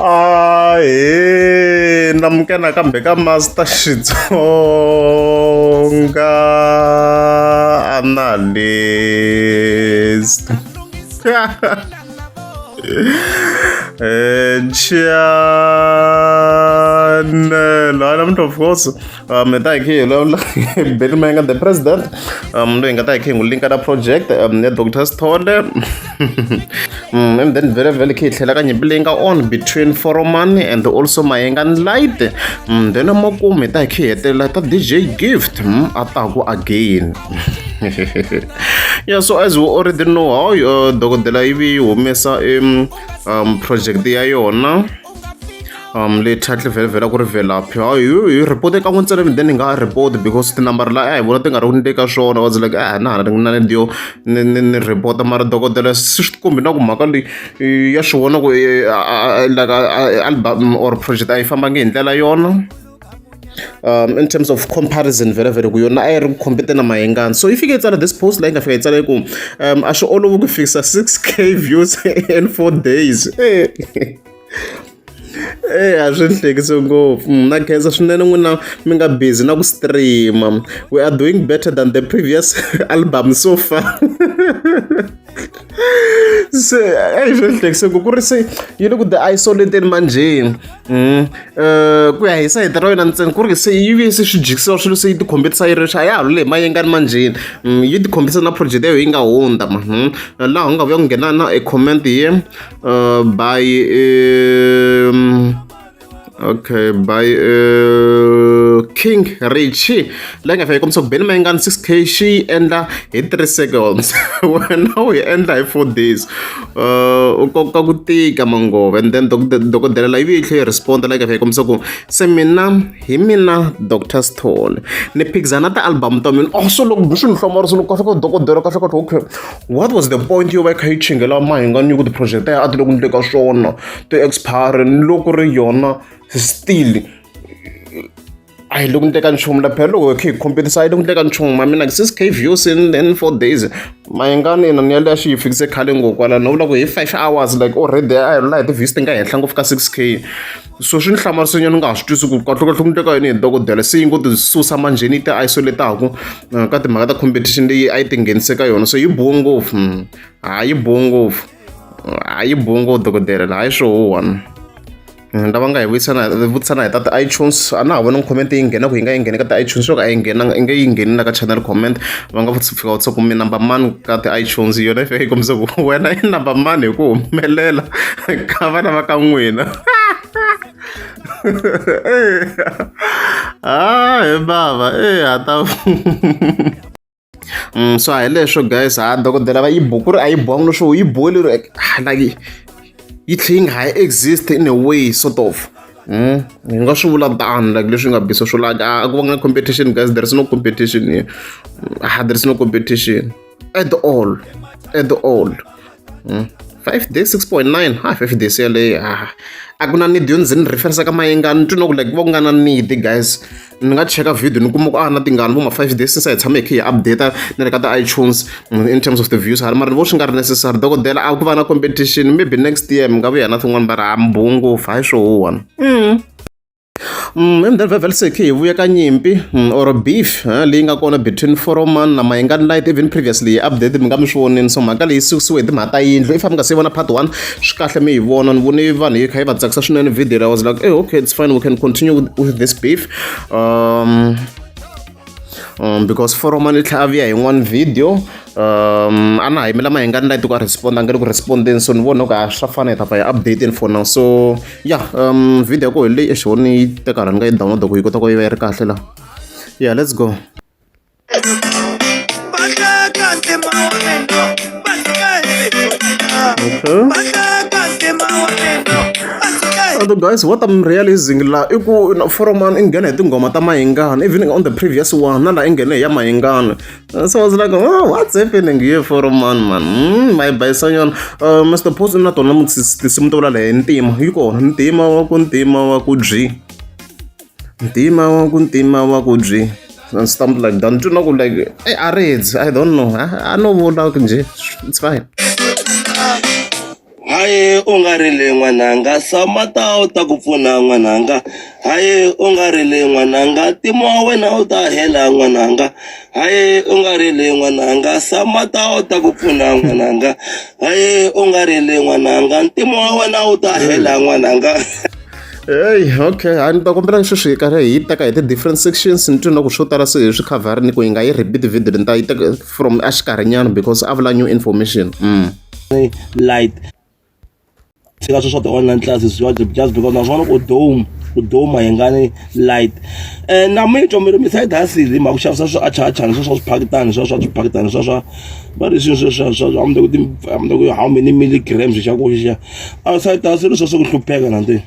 Ahee namukela nakambe ka Master Xitsonga Analyst channel hayi namuntlha of course hi ta hi khe hi vulavula Benny Mayengani the president loyi hi nga ta hi khe hi n'wi linka na project ya Doctor Sithole and then vhele vhele khe hi tlhela ka nyimpi leyi nga on between Foromani and also Mayengani Light then emakumu hi ta hi khe hi hetelela ta DJ Gift a taku again yeah so as we already know how dokodela yi vi yi humesa project ya yona leyi title vhele vhele a ku ri Velaphi hayi hi report kan'we ntsena then hi nga ha report because tinambara la a hi vona ti nga ri ku ndle ka swona was like a na ha ri na need yo ni ni ni report mara dokodela swi swi tikombi na ku mhaka leyi ya swi vona ku like album or project a yi fambangi hi ndlela yona in terms of comparison vhele vhele ku yona a yi ri ku compete na Mayengani so yi fike yi tsala this post leyi nga fika yi tsala yi ku a swi olovi ku fikisa 6K views in 4 days. A swi hlekisi ngopfu. Na khensa swinene n'wina mi nga busy na ku stream. We are doing better than the previous album so far. Se eyi swi hlekise ngopfu ku ri se yi le ku ti isolateni manjheni ku ya hi sayiti ra yona ntsena ku ri se yi ve se swi jikisiwa swilo se yi ti khombetisa yi ri a ya ha ri le Mayengani manjheni yi ti khombisa na project ya yona yi nga hundza ma laha u nga vuya ku nghena na a comment here by okay by King Richie leyi nga fika yi kombisa ku Benny Mayengani 6K xi yi endla hi 3 seconds, wena u yi endla hi 4 days, u koka ku tika mangova. And then dokodela la yi vuye yi tlhela yi respond la yi nga fika yi kombisa ku se mina hi mina Dr Sithole ni phikizana ti-album ta mina. Oh, so loko swi ni hlamarisa loko kahle ka dokodela kahle kahle, okay, what was the point yo va yi kha yi chingela Mayengani ku ti-project ta ya a ti le ku ndle ka swona ti-expire ni loko ri yona still a hi le ku ndleka nchumu la phela loko hi kha hi competisa a yi le ku ndleka nchumu. I mean, like, 6K views in 4 days, Mayengani ina ni yaleyo xi yi fikise khale ngopfu kwala no vula ku hi 5 hours like already a hi la hi ti-views ti nga henhla ngopfu ka 6K. So swi ni hlamarise nyana ni nga ha swi twisi ku kahle kahle ku ndleka yini hi dokodela se yi ngo ti susa manjheni yi ti isolataku ka timhaka ta competition leyi a yi ti nghenise ka yona. So yi bohe ngopfu, ha yi bohe ngopfu, ha yi bohe ngopfu dokodela la hayi swo huwa lava nga hi vutisana vutisana hi ta ti-iTunes. A na ha voni comment yi nghena ku yi nga yi ngheni ka ti-iTunes swo ka a yi nghena i nge yi ngheni na ka channel comment. Va nga fika vutisa ku mi number mani ka ti-iTunes, yona yi fika yi kombisa ku wena i number mani hi ku humelela ka vana va ka n'wina. Ah, hi bava e ha ta so a hi leswo guys. Ha dokodela va yi ku ri a yi bohangi leswo yi bohe lero like yi tlhe yi nga ha exist in a way sort of. Hi nga swi vula tano like leswi nga bisa swo like a ku va nga competition guys, there is no competition here. Ah, there is no competition at all, at all. 5 days 6.9, ha 5 days yaleyo ah a ku na need yo ndzi ni referensa ka Mayengani ni twi na ku like va ku nga na need guys. Ni nga cheka video ni kuma ku a na tingani vo ma 5 days since a hi tshame hi kha hi update na le ka ti-iTunes in terms of the views hala mara ni vo swi nga ri necessary. Dokodela a ku va na competition, maybe next year mi nga vuya na tin'wana va ri ha mbuwu ngopfu hayi swo huwa. And then vhele se khe hi vuya ka nyimpi or beef leyi nga kona between Foroman na Mayengani Light. Even previously hi update mi nga mi swi vonini so mhaka leyi susiwe hi timhaka ta yindlu. If a mi nga se vona part 1 swi kahle mi yi vona. Ni vone vanhu yi kha yi va tsakisa swinene video. I was like, hey, okay, it's fine, we can continue with this beef because Foroman i tlhela a vuya hi yin'wana video a na ha yimela Mayengani Light ku a respond a nga ri ku respondeni so ni vona ku a swa fana hi ta pfa hi update for now. So yeah, video ya koho hi leyi exihoni yi teka hala ni nga yi download ku yi kota ku yi va yi ri kahle la. Yeah, let's go. Okay. Although guys, what I'm realizing la i ku Foroman i nghena hi tinghoma ta Mayengani even on the previous one na la i nghene hi ya Mayengani. So I was like, oh, what's happening here, Foroman man? My bisanyana Mr Post na tona tinsimu to vula hi ntima yi kona ntima wa ku ntima wa ku byi ntima wa ku ntima wa ku byi and stuff like that. Ni twi na ku like hey, a I don't know a no vula ku njhe it's fine. Hayi u nga rili n'wananga Samata u ta ku pfuna n'wananga Hayi u nga rili n'wananga ntimo wa wena wu ta hela n'wananga Hayi u nga rili n'wananga Samata u ta ku pfuna n'wananga Hayi u nga rili n'wananga ntimo wa wena wu ta hela n'wananga. Hey, okay a ni ta kombela sweswi hi karhi hi yi teka hi ti-different sections ni twi na ku swo tala se hi swi khavharini ku hi nga yi repeat video ni ta yi teka from exikarhinyana because a vula new information. Light tshika sweswo swa ti-online classes just because na swona ku dome ku dome Mayengani light na mi twa mi ri mi side hustle hi mhaka ku xavisa swi achachana sweswo swa swiphakitani sweswo swa swiphakitani sweswo swa va ri swilo sweswo swa hambi ku hambi ku how many milligrams xa ku xa a side hustle sweswo ku hlupheka na ndzeni.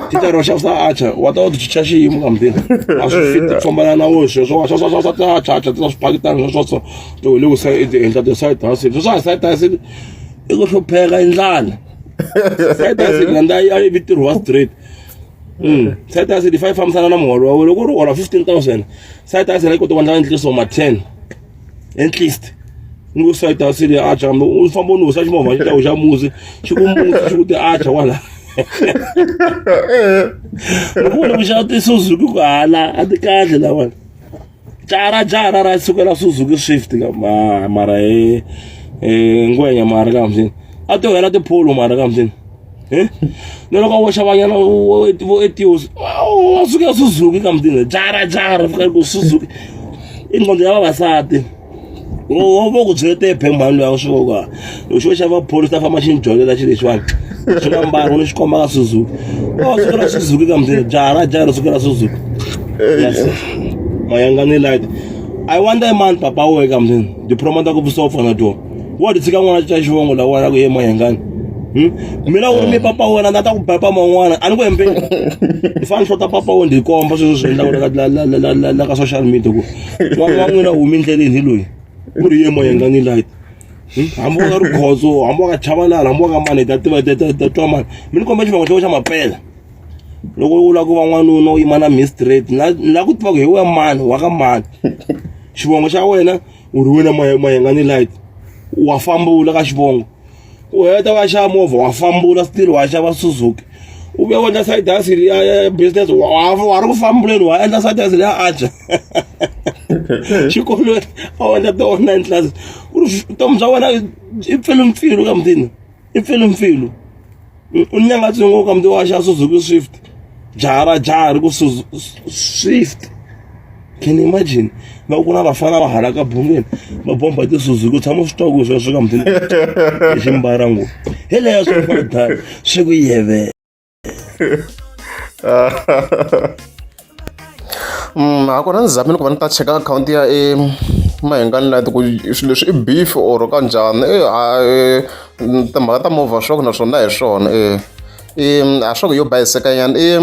Thicara ro xavisa atchar wa ta u ti chicha xiyimo ka mutini a swi fit ku fambana na wo sweswo wa swa swa swa ti-atchar atchar ti swiphakitani sweswo so to hi le ku endla ti-side hustle sweswo a side hustle i ku hlupheka i ndlala side hustle na nda a yi ntirho wa straight side hustle yi fanele yi fambisana na muholo wa wena loko u ri hola 15,000 side hustle a yi kota ku endla at least ma 10 at least ngo side hustle ya atchar u famba u nusa ximovha xi ta xa musi xi ku musi xi ku ti-atchar kwala loko u ku xava ti-Suzuki ku hala a ti kahle lawani jara jara ra sukela Suzuki Swift ka mara he ngwenya mara ka mfini a to hela tipholo mara ka mfini na loko wo xava nyana vo Etios wa sukela Suzuki ka mfini jara jara fika ku Suzuki i nqondo ya vavasati wo vo ku byele tephe mhani loyi a swi voka loko xo xava pholo xi ta famba xi ni jolela xi lexiwani xi nga mbari ni xi komba ka Suzuki wa sukela Suzuki ka mfini jara jara sukela Suzuki yes Mayengani light I wonder man papa we ka mfini diploma ta ku vusofa na tona wa ti tshika n'wana xa xivongo la wena ku ye Mayengani mina u ri mi papa wena na ta ku ba papa n'wana a ni ku hembeni ni fanele ni hlota papa wena ndi komba sweswo swi endlaka la ka social media ku n'wana wa n'wina humi ndleleni hi loyi ku ri ye Mayengani light hambi wa ka Rikhotso hambi wa ka Chavalala hambi wa ka mani hi ta tiva hi ta twa mani mi ni komba xivongo xa xa mapela loko u lava ku va n'wanuna u yima na miss straight na la ku tiva ku hi wena mani wa ka mani xivongo xa wena u ri wena Mayengani light wa fambula ka xivongo u heta wa xava movha wa fambula still wa xava Suzuki u vuya u endla side hustle ya ya business wa wa ri ku fambuleni wa endla side hustle ya atchar xikolweni a wu endla ti-online classes ku ri vutomi bya wena i mpfilumpfilu ka mutini i mpfilumpfilu u nyangatsi ngopfu ka muti wa xa Suzuki Swift jaha ra jaha ri ku Swift can you imagine va ku na vafana va hala ka bungeni va bomba ti-Suzuki u tshama u swi twa ku sweswo ka mutini hi ximbara ngopfu hi leyo swi fana swi ku yevela. Nakona ni zamile ku va ni ta cheka akhawunti ya e Mayengani Light ku swilo leswi i beef or ka njhani e timhaka ta movha swa ku naswona hi swona e a swa ku yo bayiseka nyana i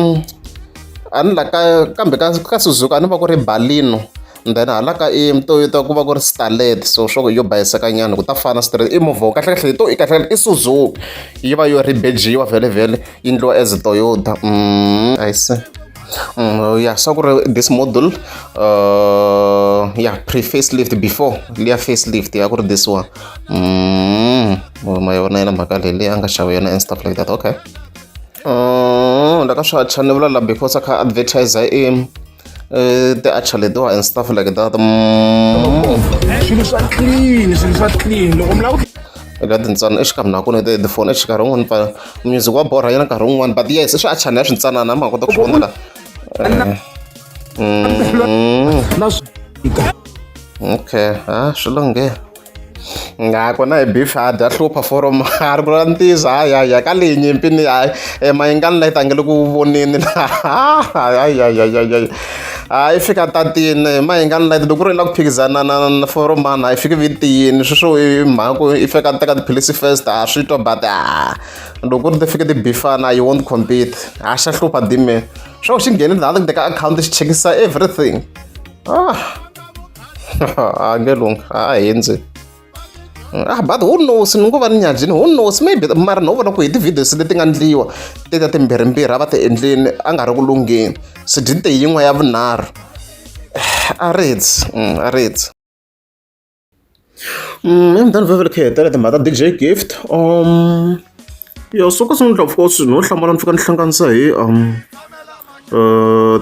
a ni la ka kambe ka Suzuki a ni va ku ri Baleno then hala ka i Toyota ku va ku ri Starlet so swa ku yo bayiseka nyana ku ta fana straight i movha kahlekahle to kahlekahle i Suzuki yi va yo ribejiwa vhele vhele yi endliwa as Toyota I see. Yeah, so ku ri this model yeah, pre facelift before liya facelift ya ku ri this one ma yona yena mhaka leyi leyi a nga xava yona and stuff like that okay la ka swa ni vula la because a kha advertise i ti-atchar letiwa and stuff like that swilo swa clean swilo swa clean loko mi lava ku eka tintsana exikarhi na kona ti-headphone exikarhi un'wana pfa music wa borha yena nkarhi wun'wana but yes i swi achana ya swintsanana ma kota ku swi vona la na okay a swi lunghe nga kona hi beef a dya hlupha forum a ri vula ntiyiso hayi hayi ka leyi nyimpi ni hayi Mayengani light a nge le ku voneni hayi hayi hayi hayi hayi fika tatini Mayengani light loko ku ri la ku phikizana na na foromani a yi fiki vi tiyini sweswo i mhaka ku i fika teka tiphilisi first a swi twa but a loko ku ri ti fike ti bifana you won't compete a xa hlupha dime swo xi ngheni laha ku teka akhawunti xi chekisa everything ah a nge lunghi a hindzi ah but who knows ni ngo va ni nyajini who knows maybe mara no vona ku hi ti-videos leti nga ndliwa ti ta timbirhimbirhi a va ti endleni a nga ri ku lungheni se dyi te yin'we ya vunharhu a ridzi a ridzi and then vhele khe hetela timhaka ta DJ Gift. Ya so ka namuntlha of course no hlamala ni fika ni hlanganisa hi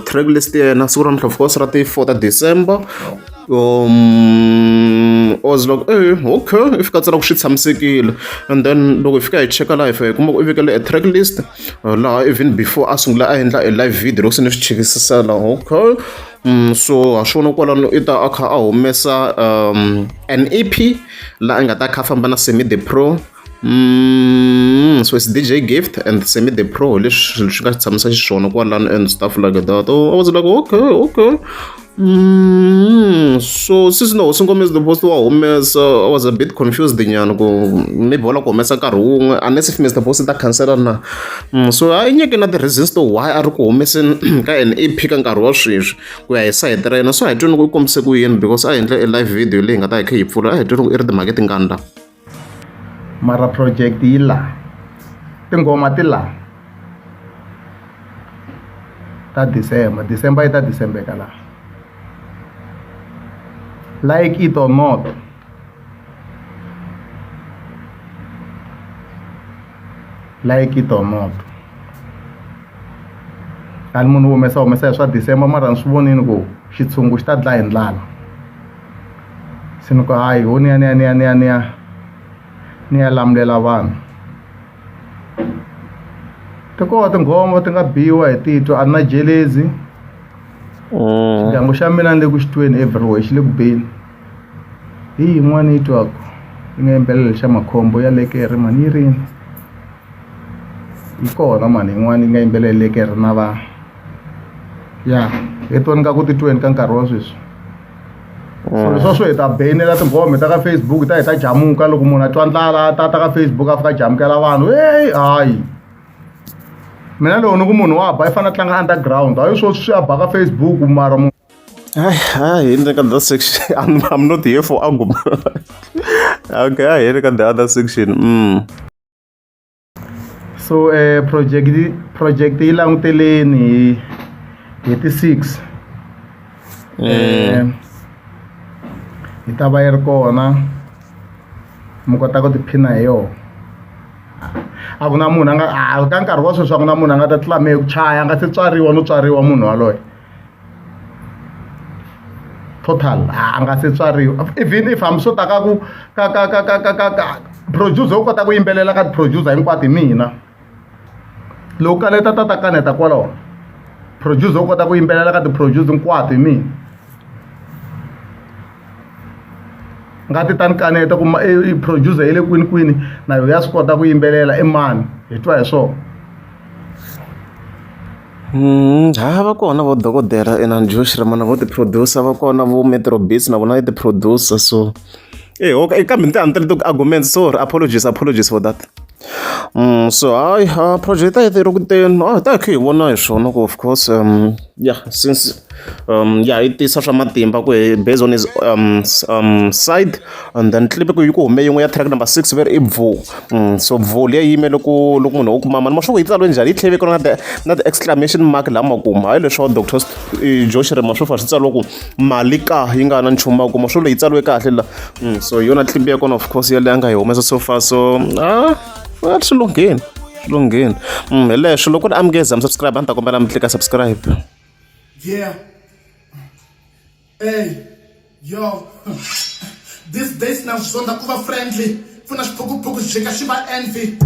track list ya yena siku ra namuntlha of course ra ti 4 ta December. I was like okay i fika tsala ku swi tshamisekile and then loko hi fika hi cheka laha hi fika hi kuma ku i vekele a track list laha even before a sungula a endla a live video loko se ni swi chekisisa laha okay. So ha swi vona kwalano i ta a kha a humesa an EP laha a nga ta kha a famba na Semi the Pro. So it's DJ Gift and Semi the Pro leswi swilo swi nga tshamisa xiswona kwalano and stuff like that. Oh, I was like okay okay. So since no Hosi Ngoma is the post wa humesa I was a bit confused nyana ku maybe va lava ku humesa nkarhi wun'we unless if Mr Post ta khansela na. So a yi nyike na ti-reasons to why a ri ku humeseni ka an EP ka nkarhi wa sweswi ku ya hi sayiti ra yena so a hi tweni ku i kombise ku yini because a endle e live video leyi nga ta hi kha hi pfula a hi tweni ku i ri timhaka tingani la. Mara project yi la tinghoma ti la ta December December yi ta December-ka la like it or not like it or not a ni munhu wo humesa humesa hi swa December mara ni swi vonini ku xitshungu xi ta dlaya hi ndlala. Se ni ku hayi ho ni ya ni ya ni ya ni ya ni ya ni ya lamulela vanhu ti kona tinghoma ti nga biwa hi titwa a ni na jelezi xigangu xa mina ni le ku xi tweni everywhere xi le ku beni hi yin'wana yi twaku yi nga yimbelela xa makhombo ya lekere mhani yi rini yi kona mhani yin'wana yi nga yimbelela lekere na va ya hi twa ni nga ku titweni ka nkarhi wa sweswi. So leswa swo hi ta beyinela tinghoma hi ta ka Facebook ta hi ta jamuka loko munhu a twa ndlala a ta ta ka Facebook a fika a jamukela vanhu heyi hayi mina loko ni ku munhu wa ba i fanele a tlanga underground hayi swo swi ya ba ka Facebook mara munhu Hayi, hayi, hi ka that section. I'm not here for argument. Okay, hayi, ka the other section. So project project yi languteleni hi hi ti 6 yi ta va yi ri kona mi kota ku tiphina hi yona a ku na munhu a nga a ka nkarhi wa sweswi a ku na munhu a nga ta tlula mehe ku chaya a nga se tswariwa no tswariwa munhu yaloye. Total a nga se tswariwa even if hambi swo ta ka ku ka ka ka ka ka ka ka producer wo kota ku yimbelela ka ti-producer hinkwato hi mina loko kaneta ta ta kaneta kwalaho producer wo kota ku yimbelela ka ti-producer hinkwato hi mina nga ti ta ni kaneta ku producer yi le kwini kwini na yona ya swi kota ku yimbelela i mani hi twa hi swona. Ha va kona vo dokodela ina Joe Shirimani vo ti-producer va kona vo Metro Beats na vona i ti-producer so e okay kambe ni ti ni ti-arguments sorry apologies apologies for that. So hayi ha project a yi ri ku teni a hi ta hi kha hi vona hi swona ku of course yeah since ya yi tisa swa matimba ku hi based on his side and then clip ku yi ku hume yin'we ya track number 6 ve ri i bvu so bvu liya yi yimele ku loko munhu o kuma mani ma swa ku yi tsariwe njhani yi tlhele yi na the na the exclamation mark laha makumu hayi leswa Doctor Joe Shirimani swo fa swi tsariwa ku mali ka yi nga na nchumu makumu swo leyi tsariwe kahle la so hi yona clip ya kona of course yaleyo a nga yi humesa so far so ah swi lungheni swi lungheni hi leswo loko ni amukeza mi subscribe a ni ta kombela mi tlika subscribe. Yeah. Hey, yo. These days na swi zonda ku va friendly. Pfuna xiphukuphuku xi jika xi va envy.